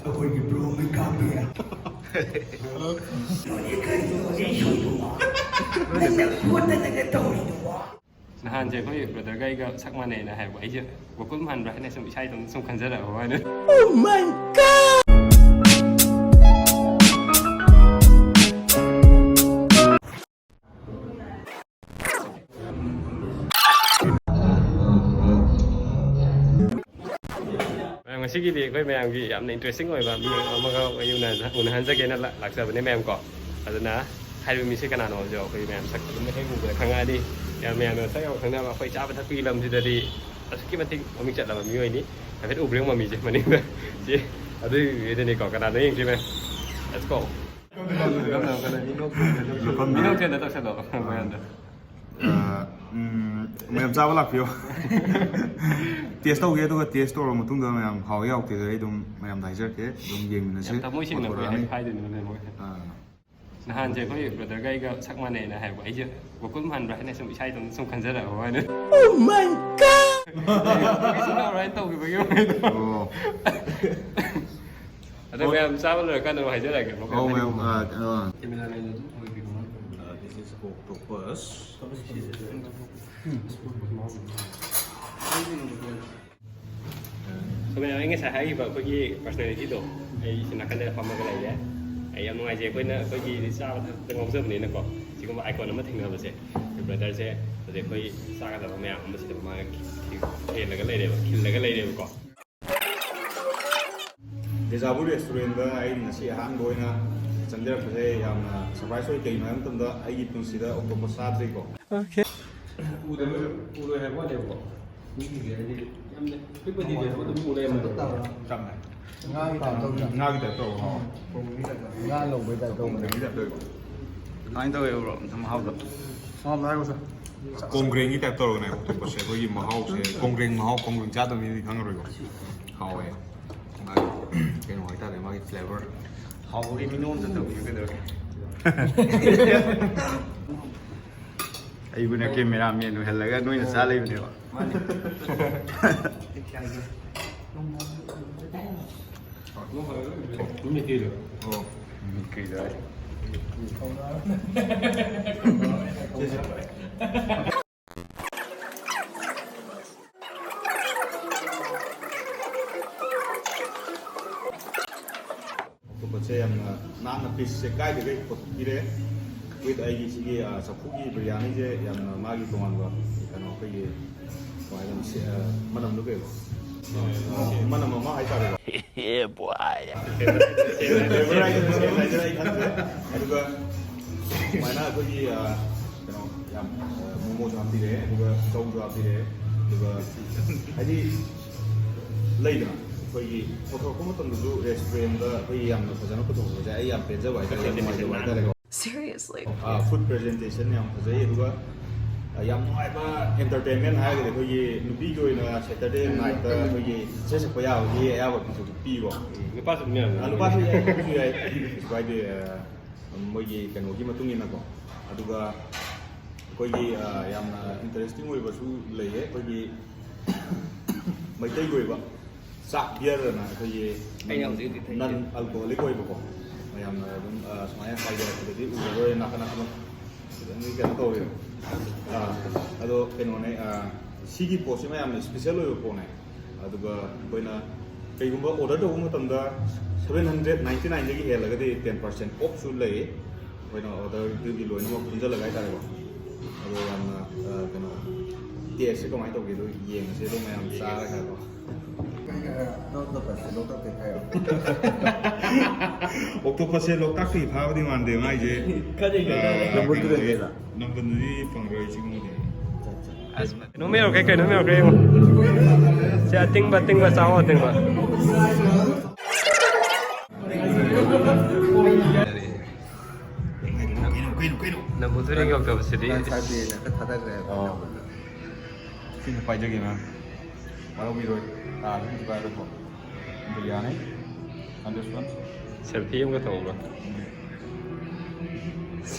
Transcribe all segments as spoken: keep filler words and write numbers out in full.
ꯑꯩꯈꯣꯏꯒꯤ ꯕ꯭ꯔꯣ ꯃꯩ ꯀꯥꯞꯄꯤꯔꯥ? ꯅꯣꯏ ꯀꯔꯤꯅꯣ ꯍꯧꯖꯤꯛ ꯁꯣꯏꯗꯨꯕꯣ? ꯅꯪꯅ ꯈꯣꯠꯇꯅꯒ ꯇꯧꯔꯤꯗꯨꯕꯣ? ꯅꯍꯥꯟꯁꯦ ꯑꯩꯈꯣꯏ ꯕ꯭ꯔꯗꯔꯒ ꯑꯩꯒ ꯁꯛ ꯃꯥꯟꯅꯩꯅ ꯍꯥꯏꯕ, ꯑꯩꯁꯦ ꯒꯣꯀꯨꯜ ꯃꯥꯟꯕ꯭ꯔꯥ ꯍꯥꯏꯅ ꯁꯨꯝ ꯏꯁꯥ ꯏꯇꯣꯝꯇ ꯁꯨꯝ ꯈꯟꯖꯔꯛꯑꯕ ꯋꯥꯅꯤ꯫ Oh my God! ꯃꯌꯥꯝ, ꯉꯁꯤꯒꯤꯗꯤ ꯑꯩꯈꯣꯏ ꯃꯌꯥꯝꯒꯤ ꯌꯥꯝꯅ ꯏꯟꯇꯔꯦꯁꯇꯤꯡ ꯑꯣꯏꯕ ꯃꯤ ꯑꯃꯒ ꯑꯩ ꯎꯅꯍꯟ-, ꯎꯅꯍꯟꯖꯒꯦꯅ ꯂꯥꯛ-, ꯂꯥꯛꯆꯕꯅꯦ ꯃꯌꯥꯝ ꯀꯣ꯫ ꯑꯗꯨꯅ ꯍꯥꯏꯔꯤꯕ ꯃꯤꯁꯦ ꯀꯅꯥꯅꯣ ꯍꯥꯏꯕꯁꯦ ꯑꯩꯈꯣꯏ ꯃꯌꯥꯝ ꯁꯛ ꯑꯗꯨꯝ ꯍꯦꯛ ꯎꯕꯗ ꯈꯪꯉꯛꯑꯅꯤ꯫ ꯌꯥꯝ ꯃꯌꯥꯝꯅ ꯁꯛ ꯌꯥꯝ ꯈꯪꯅꯕ ꯑꯩꯈꯣꯏ ꯆꯥꯕ ꯊꯛꯄꯒꯤ ꯂꯝꯁꯤꯗꯗꯤ ꯑꯁꯨꯛꯀꯤ ꯃꯇꯤꯛ ꯃꯃꯤꯡ ꯆꯠꯂꯕ ꯃꯤꯑꯣꯏꯅꯤ꯫ ꯍꯥꯏꯐꯦꯠ ꯎꯕ꯭ꯔ ꯌꯦꯡꯉꯣ ꯃꯃꯤꯁꯦ ꯃꯅꯤꯡꯗ꯫ ꯁꯤ ꯑꯗꯨꯒꯤꯗꯨꯅꯤꯀꯣ꯫ ꯀꯅꯥꯅꯣ ꯌꯦꯡꯁꯤ ꯃꯌꯥꯝ꯫ Let's go. ꯃꯤꯅꯣꯛ ꯊꯦꯟꯗ ꯇꯧꯁꯜꯂꯣ ꯃꯌꯥꯝꯗ꯫ ꯑ, ꯎꯝ, ꯃꯌꯥꯝ ꯆꯥꯕ ꯂꯥꯛꯄꯤꯌꯣ꯫ ꯇꯦꯁ ꯇꯧꯒꯦ, ꯑꯗꯨꯒ ꯇꯦꯁ ꯇꯧꯔꯕ ꯃꯇꯨꯡꯗ ꯃꯌꯥꯝ ꯍꯥꯎꯏ ꯍꯥꯎꯇꯦꯗꯣ ꯑꯩ ꯑꯗꯨꯝ ꯃꯌꯥꯝꯗ ꯍꯥꯏꯖꯔꯛꯀꯦ, ꯑꯗꯨꯝ ꯌꯦꯡꯃꯤꯟꯅꯁꯦ꯫ ꯌꯥꯝ ꯊꯃꯣꯏ ꯁꯦꯡꯅ ꯑꯩꯈꯣꯏ ꯄꯨꯊꯣꯔꯛꯑꯅꯤ꯫ ꯍꯥꯏ-, ꯍꯥꯏꯗꯣꯏꯅꯦ ꯃꯣꯏ꯫ ꯑꯥ꯫ ꯅꯍꯥꯟꯁꯦ ꯑꯩꯈꯣꯏ ꯕ꯭ꯔꯗꯔꯒ ꯑꯩꯒ ꯁꯛ ꯃꯥꯟꯅꯩꯅ ꯍꯥꯏꯕ, ꯑꯩꯁꯦ ꯒꯣꯀꯨꯜ ꯃꯥꯟꯕ꯭ꯔꯥ ꯍꯥꯏꯅ ꯁꯨꯝ ꯏꯁꯥ ꯏꯇꯣꯝꯇ ꯁꯨꯝ ꯈꯟꯖꯔꯛꯑꯕ ꯋꯥꯅꯤ꯫ Oh my God! ꯁꯨꯝ ꯇꯧꯔ ꯍꯥꯏꯅ ꯇꯧꯈꯤꯕꯒꯤ ꯋꯥꯅꯤꯗ꯫ ꯑꯣ꯫ ꯑꯗꯣ ꯃꯌꯥꯝ ꯆꯥꯕ ꯂꯣꯏꯔꯀꯥꯟꯗ ꯑꯃꯨꯛ ꯍꯥꯏꯖꯔꯛꯑꯒꯦ, ꯑꯃꯨꯛ ꯑꯧ, ꯀꯩꯅꯣ ꯃꯌꯥꯝ, ꯑ, ꯑ, Cameraman ꯑꯗꯨꯝ ꯑꯣꯏꯕꯤꯔꯣ꯫ Uh, this is octopus. So, ꯃꯌꯥꯝ, ꯑꯩ ꯉꯁꯥꯏ ꯍꯥꯏꯈꯤꯕ ꯑꯩꯈꯣꯏꯒꯤ personalityꯗꯣ, ꯑꯩ ꯁꯤ ꯅꯥꯀꯟꯗ ꯐꯝꯃꯒ ꯂꯩꯔꯦ꯫ ꯑꯩ ꯌꯥꯝ ꯅꯨꯡꯉꯥꯏꯖꯩ, ꯑꯩꯈꯣꯏꯅ ꯑꯩꯈꯣꯏꯒꯤ ꯆꯥꯕ ꯊꯛꯄꯗ ꯉꯥꯎꯖꯕꯅꯤꯅꯀꯣ, ꯁꯤꯒꯨꯝꯕ icon ꯑꯃ ꯊꯦꯡꯅꯕꯁꯦ꯫ ꯑꯩꯈꯣꯏ brotherꯁꯦ ꯍꯧꯖꯤꯛ ꯑꯩꯈꯣꯏ ꯆꯥꯒꯗꯕ ꯃꯌꯥꯝ ꯑꯃ ꯁꯤꯗ ꯃꯥꯅ ꯈꯤ-, ꯈꯤ-, ꯈꯦꯜꯂꯒ ꯂꯩꯔꯦꯕ, ꯈꯤꯜꯂꯒ ꯂꯩꯔꯦꯕꯀꯣ꯫ ꯗꯦꯖꯥꯕꯨ restaurantꯗ ꯑꯩ ꯉꯁꯤ ꯑꯍꯥꯟꯕ ꯑꯣꯏꯅ ꯆꯪꯖꯔꯛꯄꯁꯦ ꯌꯥꯝꯅ surprise ꯑꯣꯏ꯫ ꯀꯩꯒꯤꯅꯣ ꯍꯥꯏꯕ ꯃꯇꯝꯗ ꯑꯩꯒꯤ ꯄꯨꯟꯁꯤꯗ octopus ꯆꯥꯗ꯭ꯔꯤꯀꯣ꯫ ꯎꯗꯕ, ꯎꯔꯣꯏ ꯍꯥꯏꯕ ꯋꯥꯅꯦꯕꯀꯣ꯫ ꯃꯤꯒꯤꯗꯤ ꯍꯥꯏꯗꯤ ꯌꯥꯝꯅ ꯄꯤꯛꯄꯗꯤ ꯑꯗꯨꯝ ꯎꯔꯦ꯫ ꯆꯝꯃꯦ꯫ ꯉꯥꯒꯤ type ꯇꯧꯗ꯭ꯔꯥ? ꯉꯥꯒꯤ type ꯇꯧꯕ, ꯍꯥꯎ꯫ ꯉꯥ ꯂꯧꯕꯩ type ꯇꯧꯕꯅꯦ꯫ ꯀꯣꯡꯒ꯭ꯔꯦꯡꯒꯤ type ꯇꯧꯋꯦꯕ꯫ ꯀꯃꯥꯏꯅ ꯇꯧꯋꯦ, bro? ꯑꯝꯇ ꯃꯍꯥꯎꯗꯣ꯫ ꯃꯍꯥꯎ ꯑꯝꯇ ꯍꯥꯏꯔꯛꯑꯣꯁꯦ꯫ ꯀꯣꯡꯒ꯭ꯔꯦꯡꯒꯤ type ꯇꯧꯔꯒꯅꯦ octopusꯁꯦ꯫ ꯑꯩꯈꯣꯏꯒꯤ ꯃꯍꯥꯎꯁꯦ, ꯀꯣꯡꯒ꯭ꯔꯦꯡ ꯃꯍꯥꯎ, ꯀꯣꯡꯒ꯭ꯔꯦꯡ ꯆꯥꯗꯕ ꯃꯤꯗꯤ ꯈꯪꯉꯔꯣꯏꯀꯣ꯫ ꯍꯥꯎꯋꯦ꯫ ꯃꯥꯒꯤ ꯀꯩꯅꯣ ꯍꯥꯏꯇꯥꯔꯦ, ꯃꯥꯒꯤ flavour꯫ ꯍꯥꯎꯕꯒꯤ ꯃꯤꯅꯣꯛ ꯑꯝꯇ ꯇꯧꯕꯤꯌꯨ ꯀꯩꯗꯧꯔꯒꯦ? ꯑꯩꯕꯨꯅ cameraman ꯑꯣꯏꯍꯜꯂꯒ ꯅꯣꯏꯅ ꯆꯥ ꯂꯩꯕꯅꯦꯕ꯫ ꯃꯥꯅꯦ꯫ ꯇꯦꯛꯈꯥꯏꯒꯦ꯫ ꯅꯨꯃꯤꯠꯀꯤꯗꯣ꯫ ꯑꯣ꯫ ꯅꯨꯃꯤꯠꯀꯤꯗꯣ꯫ ꯑꯣꯛꯇꯣꯄꯁꯁꯦ ꯌꯥꯝꯅ ꯅꯥꯟꯅ ꯄꯤꯁꯁꯦ ꯀꯥꯏꯗꯈꯩ ꯄꯨꯊꯣꯛꯄꯤꯔꯦ꯫ ꯋꯤꯠ ꯑꯩꯒꯤ ꯁꯤꯒꯤ, ꯑ, ꯆꯐꯨꯒꯤ ꯕꯤꯔꯌꯥꯅꯤꯁꯦ ꯌꯥꯝꯅ ꯃꯥꯒꯤ ꯇꯣꯉꯥꯟꯕ ꯀꯩꯅꯣ ꯑꯩꯈꯣꯏꯒꯤ ꯀꯃꯥꯏꯅ ꯁꯤ-, ꯑ, ꯃꯅꯝꯗꯣ ꯀꯩꯕ? ꯑ, ꯃꯅꯝ ꯑꯃ ꯍꯥꯏꯇꯥꯔꯦꯀꯣ꯫ Yeah, boy. Flavour ꯍꯥꯏꯁꯦ ꯀꯩ ꯍꯥꯏꯁꯤꯔꯥ ꯑꯩ ꯈꯪꯗ꯭ꯔꯦ꯫ ꯑꯗꯨꯒ ꯁꯨꯃꯥꯏꯅ ꯑꯩꯈꯣꯏꯒꯤ, ꯑ, ꯀꯩꯅꯣ ꯌꯥꯝ, ꯑ, ꯃꯣꯃꯣꯁꯨ ꯍꯥꯞꯄꯤꯔꯦ, ꯑꯗꯨꯒ ꯆꯧꯁꯨ ꯍꯥꯞꯄꯤꯔꯦ, ꯑꯗꯨꯒ ꯍꯥꯏꯗꯤ ꯂꯩꯗꯅ ꯑꯩꯈꯣꯏꯒꯤ ꯄꯨꯊꯣꯔꯛꯄ ꯃꯇꯝꯗꯁꯨ ꯔꯦꯁꯇꯨꯔꯦꯟꯗ ꯑꯩꯈꯣꯏꯒꯤ ꯌꯥꯝꯅ ꯐꯖꯅ ꯄꯨꯊꯣꯛꯄꯁꯦ ꯑꯩ ꯌꯥꯝ ꯄꯦꯟꯖꯕ ꯍꯥꯏꯇꯥꯔꯦ, ꯌꯥꯝ ꯅꯨꯡꯉꯥꯏꯖꯕ ꯍꯥꯏꯇꯥꯔꯦꯀꯣ꯫ Seriously? ꯑꯥ, ꯐꯨꯗ ꯄ꯭ꯔꯖꯦꯟꯇꯦꯁꯟ ꯌꯥꯝ ꯐꯖꯩ, ꯑꯗꯨꯒ, ꯑꯥ, ꯌꯥꯝ ꯅꯨꯡꯉꯥꯏꯕ ꯑꯦꯟꯇꯔꯇꯦꯟꯃꯦꯟ ꯍꯥꯏꯔꯒꯗꯤ ꯑꯩꯈꯣꯏꯒꯤ ꯅꯨꯄꯤꯒꯤ ꯑꯣꯏꯅ ꯁꯦꯇꯔꯗꯦ ꯅꯥꯏꯠꯇ ꯑꯩꯈꯣꯏꯒꯤ ꯏꯁꯩ ꯁꯛꯄ ꯌꯥꯕꯒꯤ ꯑꯌꯥꯕ ꯄꯤꯊꯣꯛ-, ꯄꯤꯀꯣ꯫ ꯅꯨꯄꯥꯁꯨ ꯑꯗꯨꯝ ꯌꯥꯕ꯭ꯔꯥ? ꯑꯥ, ꯅꯨꯄꯥꯁꯨ ꯌꯥꯏ, ꯅꯨꯄꯤꯁꯨ ꯌꯥꯏ, ꯀꯩꯁꯨ ꯀꯥꯏꯗꯦ꯫ ꯑꯥ, ꯃꯣꯏꯒꯤ ꯀꯩꯅꯣꯒꯤ ꯃꯇꯨꯡ ꯏꯟꯅꯀꯣ꯫ ꯑꯗꯨꯒ ꯑꯩꯈꯣꯏꯒꯤ, ꯑꯥ, ꯌꯥꯝꯅ ꯏꯟꯇꯔꯦꯁꯇꯤꯡ ꯑꯣꯏꯕꯁꯨ ꯂꯩꯌꯦ꯫ ꯑꯩꯈꯣꯏꯒꯤ ꯃꯩꯇꯩꯒꯤ ꯑꯣꯏꯕ ꯆꯥꯛ ꯕꯤꯌꯔ ꯑꯅ ꯑꯩꯈꯣꯏꯒꯤ ꯑꯩꯅ ꯍꯧꯖꯤꯛ ꯍꯧꯖꯤꯛ ꯊꯛꯏꯁꯦ꯫ ꯅꯟ ꯑꯜꯀꯣꯍꯣꯂꯤꯛ ꯑꯣꯏꯕꯀꯣ꯫ ꯃꯌꯥꯝꯅ ꯑꯗꯨꯝ, ꯑꯥ, ꯁꯨꯃꯥꯏꯅ ꯍꯥꯏꯖꯔꯛꯄꯗꯗꯤ ꯎꯔꯔꯣꯏ ꯅꯥꯀꯟ ꯅꯥꯀꯟ ꯈꯤꯇꯪꯗꯤ ꯀꯩꯅꯣ ꯇꯧꯔꯦ꯫ ꯑꯥ, ꯑꯗꯣ ꯀꯩꯅꯣꯅꯦ, ꯑꯥ, ꯁꯤꯒꯤ ꯄꯣꯠꯁꯤꯃ ꯌꯥꯝꯅ ꯏꯁꯄꯤꯁꯦꯜ ꯑꯣꯏꯕ ꯄꯣꯠꯅꯦ꯫ ꯑꯗꯨꯒ ꯑꯩꯈꯣꯏꯅ ꯀꯩꯒꯨꯝꯕ ꯑꯣꯔꯗꯔ ꯇꯧꯕ ꯃꯇꯝꯗ seven hundred ninety nineꯗꯒꯤ ꯍꯦꯜꯂꯒꯗꯤ ten percent offꯁꯨ ꯂꯩ꯫ ꯑꯩꯈꯣꯏꯅ ꯑꯣꯔꯗꯔꯗꯨꯒꯤ ꯂꯣꯏꯅꯃꯛ ꯄꯨꯟꯁꯤꯜꯂꯒ ꯍꯥꯏꯇꯥꯔꯦꯀꯣ꯫ ꯑꯗꯣ ꯌꯥꯝꯅ, ꯑ, ꯀꯩꯅꯣ, ꯇꯦꯁꯁꯦ ꯀꯃꯥꯏꯅ ꯇꯧꯒꯦꯗꯣ ꯌꯦꯡꯉꯁꯦ ꯑꯗꯣ ꯃꯌꯥꯝ ꯆꯥꯔꯒꯀꯣ꯫ ꯑꯣꯛꯇꯣꯄꯁꯁꯦ ꯂꯣꯛꯇꯥꯛꯇꯒꯤ ꯐꯥꯕꯗꯤ ꯃꯥꯟꯗꯦ ꯃꯥꯏꯁꯦ꯫ ꯈꯔꯗꯤ ꯑ, ꯂꯩꯔꯦ꯫ ꯅꯝꯕꯣꯜ ꯇꯨꯔꯦꯜꯗꯩꯔ? ꯅꯝꯕꯣꯜꯗꯗꯤ ꯐꯪꯉꯔꯣꯏ ꯁꯤꯒꯨꯝꯕꯗꯤ꯫ ꯑꯠꯆꯥ, ꯑꯠꯆꯥ꯫ ꯑꯁ, ꯀꯩꯅꯣꯝ ꯌꯧꯔꯛꯈ꯭ꯔꯦ, ꯀꯩꯅꯣꯝ ꯌꯧꯔꯛꯈ꯭ꯔꯦ, ꯌꯦꯡꯉꯣ꯫ ꯁꯤ ꯑꯇꯤꯡꯕ, ꯑꯇꯤꯡꯕ, ꯆꯥꯎ, ꯑꯇꯤꯡꯕ꯫ ꯀꯩꯅꯣ, ꯀꯩꯅꯣ, ꯀꯩꯅꯣ, ꯀꯩꯅꯣ? ꯅꯝꯕꯨꯜ ꯇꯨꯔꯦꯜꯒꯤ ꯑꯣꯛꯇꯣꯄꯁꯁꯤꯗꯤ꯫ ꯅꯪ ꯁꯥꯏꯠꯇꯒꯤ ꯍꯦꯛꯇ ꯊꯥꯗꯈ꯭ꯔꯦ꯫ ꯑꯣ꯫ ꯁꯤꯅ ꯄꯥꯏꯖꯒꯦ, ꯃꯦꯝ꯫ ꯋꯥꯔꯧꯕꯤꯔꯣꯏ꯫ ꯑꯥ, ꯑꯗꯨꯝ ꯄꯥꯏꯔꯣꯀꯣ꯫ ꯑꯗꯨ ꯌꯥꯅꯤ꯫ And this one? ꯁꯦꯜꯐꯤ ꯑꯃꯒ ꯇꯧꯕ꯭ꯔꯣ?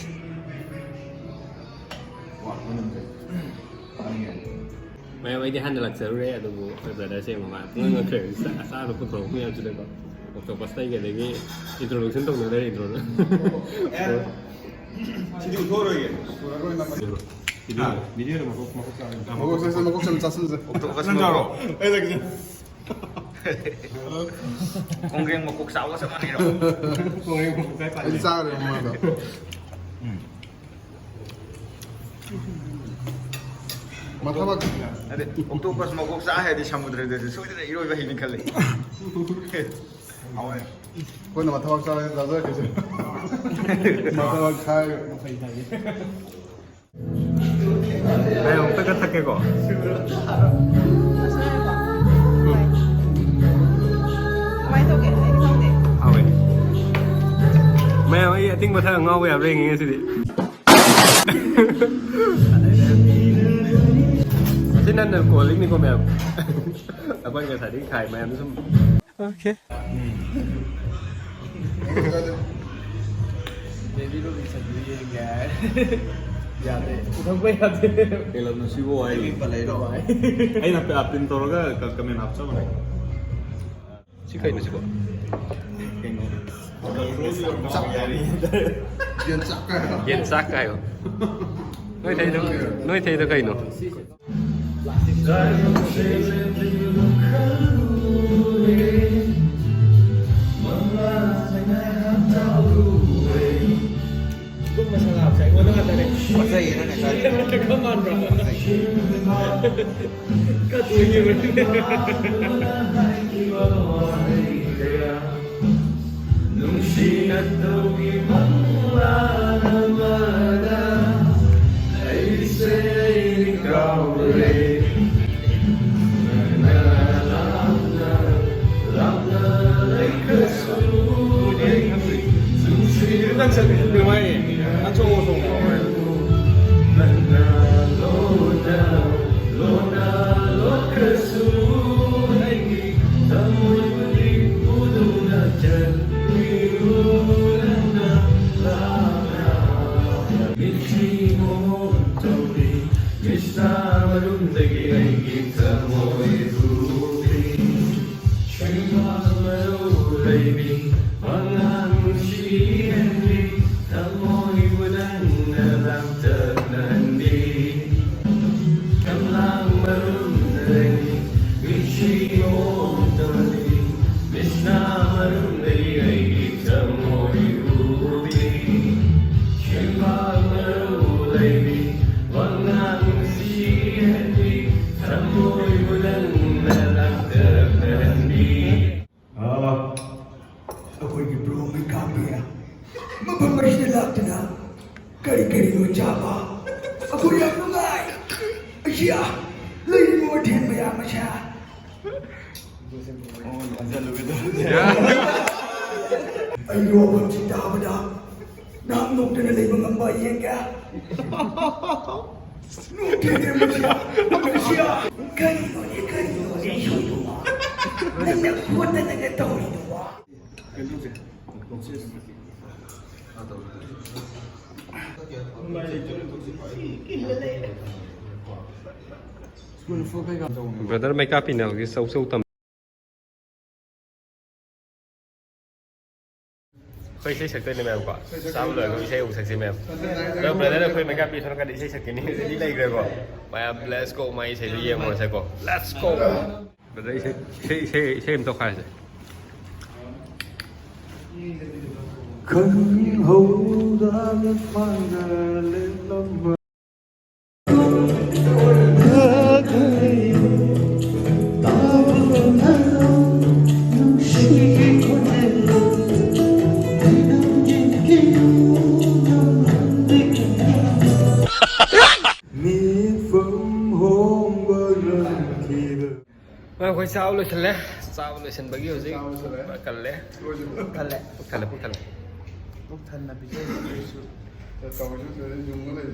ꯋꯥ, ꯃꯅꯝꯁꯦ꯫ ꯆꯥꯅꯤꯡꯉꯦ꯫ ꯃꯌꯥꯝ, ꯑꯩꯗꯤ ꯍꯥꯟꯅ ꯂꯥꯛꯆꯔꯨꯔꯦ, ꯑꯗꯨꯕꯨ ꯑꯩꯈꯣꯏ ꯕ꯭ꯔꯗꯔꯁꯦ ꯃꯃꯥ ꯄꯨꯡꯉꯛ ꯉꯛꯈ꯭ꯔꯦ꯫ ꯑꯆꯥ-, ꯑꯆꯥꯕ ꯄꯨꯊꯣꯔꯛꯄ ꯃꯌꯥꯝꯁꯤꯗꯀꯣ꯫ ꯑꯣꯛꯇꯣꯄꯁꯇ ꯑꯩꯒꯤ ꯑꯗꯒꯤ ꯏꯟꯇ꯭ꯔꯣꯗꯛꯁꯟ ꯇꯧꯅꯗ꯭ꯔꯦ ꯏꯟꯇ꯭ꯔꯣꯗ꯫ ꯁꯤꯗꯤ ꯎꯊꯣꯛꯑꯔꯣꯏꯒꯦ꯫ ꯁꯤꯗꯤ ꯃꯤꯗꯤꯌꯝꯗ ꯃꯀꯣꯛ ꯃꯀꯣꯛ ꯆꯥꯔꯦ꯫ ꯃꯀꯣꯛ ꯆꯥꯁꯦ, ꯃꯀꯣꯛ ꯆꯥꯁꯦ, ꯆꯥꯁꯤꯟꯁꯦ꯫ ꯑꯣꯛꯇꯣꯄꯁ ꯅꯪ ꯆꯥꯔꯣ? ꯃꯀꯣꯛ꯫ ꯑꯩ ꯂꯩꯒꯦ꯫ ꯀꯣꯡꯒ꯭ꯔꯦꯡ ꯃꯀꯣꯛ ꯆꯥꯕꯒ ꯆꯞ ꯃꯥꯟꯅꯩꯔꯣ? ꯀꯣꯡꯒ꯭ꯔꯦꯡ ꯃꯀꯣꯛ ꯀꯥꯏ ꯄꯥꯜꯂꯤ? ꯑꯩ ꯆꯥꯈ꯭ꯔꯦ ꯃꯃꯥꯡꯗ꯫ ꯃꯊꯕꯛ꯫ ꯑꯗꯩ ꯑꯣꯛꯇꯣꯄꯁ ꯃꯀꯣꯛ ꯆꯥ ꯍꯥꯏꯔꯗꯤ ꯁꯃꯨꯗ꯭ꯔꯗꯗꯤ ꯁꯣꯏꯗꯅ ꯏꯔꯣꯏꯕ ꯍꯩꯅꯤ ꯈꯜꯂꯤ꯫ ꯍꯥꯎꯋꯦ꯫ ꯑꯩꯈꯣꯏꯅ ꯃꯊꯕꯛ ꯆꯥꯔꯒ ꯆꯥꯖꯔꯛꯀꯦꯁꯦ꯫ ꯃꯊꯕꯛ ꯈꯥꯏꯔꯒ꯫ ꯑꯩ ꯑꯃꯨꯛꯇꯒ ꯊꯛꯀꯦꯀꯣ꯫ ꯀꯃꯥꯏꯅ ꯇꯧꯒꯦ? ꯑꯩꯗꯤ ꯈꯪꯗꯦ꯫ ꯍꯥꯎꯋꯦ꯫ ꯃꯌꯥꯝ, ꯑꯩ ꯑꯊꯤꯡꯕ ꯊꯛꯑ ꯉꯥꯎꯕ ꯌꯥꯕ꯭ꯔꯥ ꯌꯦꯡꯉꯤ ꯉꯁꯤꯗꯤ꯫ ꯑꯁꯤ ꯅꯟ ꯑꯜꯀꯣꯍꯣꯂꯤꯛꯅꯤꯀꯣ ꯃꯌꯥꯝ꯫ ꯑꯩꯈꯣꯏ ꯉꯁꯥꯏꯗꯒꯤ ꯈꯥꯏ ꯃꯌꯥꯝꯗꯣ ꯁꯨꯝ꯫ Okay. ꯌꯥꯗꯦ꯫ ꯄꯨꯊꯣꯛꯄ ꯌꯥꯗꯦ꯫ ꯀꯩ ꯂꯝꯅꯣ ꯁꯤꯕꯨ? ꯑꯩ ꯄꯜꯂꯛꯏꯔꯣ? ꯑꯩꯅ ꯄꯤꯟ ꯇꯧꯔꯒ ꯀꯃꯦꯟ ꯍꯥꯞꯆꯕꯅꯦ꯫ ꯁꯤ ꯀꯩꯅꯣ ꯁꯤꯕꯣ? ꯀꯩꯅꯣ? ꯌꯦꯟ ꯆꯥꯛ ꯀꯥꯏ ꯍꯥꯏꯕ? ꯌꯦꯟ ꯆꯥꯛ ꯀꯥꯏꯌꯣ꯫ ꯅꯣꯏ ꯊꯩꯗꯣ, ꯅꯣꯏ ꯊꯩꯗꯣ ꯀꯩꯅꯣ? ꯑꯗꯨꯝꯕ ꯁꯉꯥꯞꯁꯦ ꯑꯩꯉꯣꯟꯗ ꯉꯥꯛꯇꯅꯦ꯫ ꯄꯛꯆꯩꯌꯦ ꯅꯪꯅ ꯆꯥꯔꯤꯗꯣ꯫ ꯈꯔ ꯃꯥꯟꯕ꯭ꯔꯥ? ꯈꯔ ꯇꯣꯏꯈꯤꯕꯅꯤꯅꯦ꯫ ꯅꯨꯡꯁꯤꯅ ꯇꯧꯈꯤꯕ ꯃꯪꯂꯥꯟ ꯑꯃꯗ ꯑꯩꯁꯦ ꯀꯥꯎꯔꯦ꯫ ꯅꯪꯅ ꯂꯥꯞꯅ, ꯂꯥꯞꯅ ꯂꯩꯈ꯭ꯔꯁꯨ ꯑꯩꯒꯤ ꯅꯨꯡꯁꯤꯕ ꯅꯪ ꯆꯠꯂꯦ꯫ ꯅꯨꯡꯉꯥꯏꯌꯦ꯫ ꯅꯪ ꯆꯣꯡꯉꯣ, ꯆꯣꯡꯉꯣ꯫ ꯅꯪꯅ ꯂꯣꯟꯅ, ꯂꯣꯟꯅ ꯂꯣꯠꯈ꯭ꯔꯁꯨ ꯑꯩꯒꯤ ꯊꯃꯣꯏꯕꯨꯗꯤ ꯄꯨꯗꯨꯅ ꯆꯠꯄꯤꯌꯨ ꯅꯪꯅ ꯂꯥꯞꯅ꯫ ꯃꯤꯠꯁꯤ ꯃꯣꯃꯣꯟ ꯇꯧꯔꯤ, ꯃꯤꯠꯁꯥ ꯃꯅꯨꯡꯗꯒꯤ ꯑꯩꯒꯤ ꯊꯃꯣꯏ ꯍꯨꯔꯤ꯫ ꯁꯤꯃꯥ ꯃꯔꯧ ꯃꯉꯥꯡ ꯅꯨꯡꯁꯤꯍꯟꯕꯤ, ꯊꯃꯣꯏꯕꯨ ꯅꯪꯅ ꯂꯥꯡꯇꯛꯅꯍꯟꯕꯤ꯫ ꯀꯪꯂꯥ ꯃꯔꯨꯝꯗꯒꯤ ꯃꯤꯠꯁꯤ ꯃꯑꯣꯡ ꯇꯧꯍꯜꯂꯤ, ꯃꯤꯠꯁꯅꯥ ꯃꯔꯨꯝꯗꯒꯤ ꯑꯩꯒꯤ ꯊꯃꯣꯏ ꯎꯕꯤ꯫ ꯁꯦꯝꯕꯥ ꯃꯔꯨ ꯂꯩꯕꯤ, ꯋꯥꯉꯥꯡ ꯅꯨꯡꯁꯤꯍꯟꯕꯤ, ꯊꯃꯣꯏꯕꯨ ꯅꯪꯅ ꯂꯥꯡꯇꯛꯅꯍꯟꯕꯤ꯫ ꯑꯥ, ꯑꯩꯈꯣꯏꯒꯤ ꯕ꯭ꯔꯣ ꯃꯩꯀꯥꯞꯄꯤ ꯃꯐꯝ ꯑꯁꯤꯗ ꯂꯥꯛꯇꯨꯅ ꯀꯔꯤ ꯀꯔꯤꯅꯣ ꯆꯥꯕ ꯑꯩꯈꯣꯏ ꯌꯥꯝ ꯅꯨꯡꯉꯥꯏ꯫ ꯑꯁꯤꯌꯥ, ꯂꯩꯔꯤꯕ ꯃꯊꯦꯜ ꯃꯌꯥꯝ ꯑꯁꯦ ꯑꯩꯒꯤ ꯋꯥꯐꯝꯁꯤ ꯇꯥꯕꯗ ꯅꯍꯥꯛ ꯅꯣꯛꯇꯅ ꯂꯩꯕ ꯉꯝꯕ ꯌꯦꯡꯒꯦ꯫ ꯅꯣꯛꯇꯦꯅꯦ ꯃꯁꯤꯌꯥ, ꯃꯁꯤꯌꯥ꯫ ꯀꯔꯤꯅꯣꯅꯦ, ꯀꯔꯤꯅꯣꯅꯦ ꯁꯣꯏꯗꯨꯕꯣ? ꯅꯪꯅ ꯈꯣꯠꯇꯅꯒ ꯇꯧꯔꯤꯗꯨꯕꯣ? ꯕ꯭ꯔꯗꯔ ꯃꯩꯀꯥꯞꯄꯤꯅ ꯍꯧꯖꯤꯛ ꯆꯧ ꯆꯧ ꯇꯝ꯫ ꯑꯩꯈꯣꯏ ꯏꯁꯩ ꯁꯛꯇꯣꯏꯅꯦ ꯃꯌꯥꯝ ꯀꯣ꯫ ꯆꯥꯕ ꯂꯣꯏꯔꯒ ꯏꯁꯩ ꯑꯃꯨꯛ ꯁꯛꯁꯤ ꯃꯌꯥꯝ꯫ ꯑꯗꯣ ꯕ꯭ꯔꯗꯔ ꯑꯩꯈꯣꯏ ꯃꯩꯀꯥꯞꯄꯤ ꯁꯣꯝ ꯅꯥꯀꯟꯗ ꯏꯁꯩ ꯁꯛꯀꯅꯤ꯫ ꯔꯦꯗꯤ ꯂꯩꯈ꯭ꯔꯦꯀꯣ꯫ ꯃꯌꯥꯝ let's go, ꯃꯥꯏ ꯏꯁꯩꯗꯣ ꯌꯦꯡꯉꯨꯔꯁꯦꯀꯣ꯫ Let's go꯫ ꯕ꯭ꯔꯗꯔ ꯏꯁꯩ, ꯏꯁꯩ, ꯏꯁꯩ, ꯏꯁꯩ ꯑꯃ ꯇꯧꯈꯥꯏꯔꯁꯦ꯫ ꯈꯪꯍꯧꯗꯅ ꯃꯥꯡꯗ ꯂꯦꯞꯂꯝꯕ ꯃꯤꯠꯐꯝ ꯍꯣꯡꯕ ꯉꯝꯈꯤꯗ꯫ ꯑꯩꯈꯣꯏ ꯆꯥꯕ ꯂꯣꯏꯁꯤꯜꯂꯦ꯫ ꯆꯥꯕ ꯂꯣꯏꯁꯤꯟꯕꯒꯤ ꯍꯧꯖꯤꯛ ꯆꯥꯕ ꯂꯣꯏꯁꯤꯜꯂꯦ꯫ ꯀꯜꯂꯦ꯫ ꯂꯣꯏꯁꯤꯜꯂꯦ꯫ ꯄꯨꯛ ꯊꯜꯂꯦ꯫ ꯄꯨꯛ ꯊꯜꯂꯦ꯫ ꯄꯨꯛ ꯊꯟꯅ ꯄꯤꯖꯔꯤ ꯑꯩꯈꯣꯏꯁꯨ꯫ ꯇꯧꯔꯤꯁꯨ ꯁꯤꯗ ꯌꯨꯡꯉ ꯂꯩ꯫